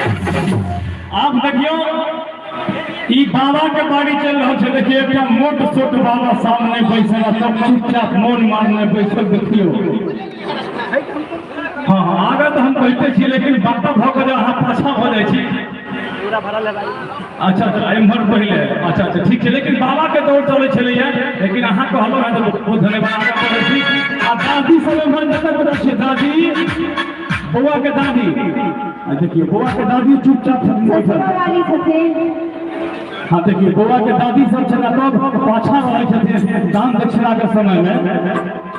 आब देखियौ ई बाबा के बाड़ी चलि रहल छै। देखियौ एकटा मोट सोट बाबा सामने बैसल आ सब चुपचाप मौन मारने बैसल। देखियौ, हाँ हाँ, आगे तऽ हम कहिते छी, लेकिन बाबा भऽ कऽ जे अहाँ पाछाँ भऽ जाइ छी। अच्छा अच्छा, एम्हर पहिले। अच्छा अच्छा, ठीक छै। लेकिन बाबा के दौड़ चलै छलैया, लेकिन अहाँ कहलहुँ हेँ तऽ बहुत बहुत धन्यवाद। आगाँ बढ़ै छी आ दादी सब एम्हर कतऽ कतऽ छै दादी? बौआ के दादी, आ देखियौ बौआ के दादी चुपचाप छथिन बैठल। वाली छथिन। हाँ, देखियौ बौआ के दादी सब छला, तब पाछा रहै छथिन दान दक्षिणा के समय में।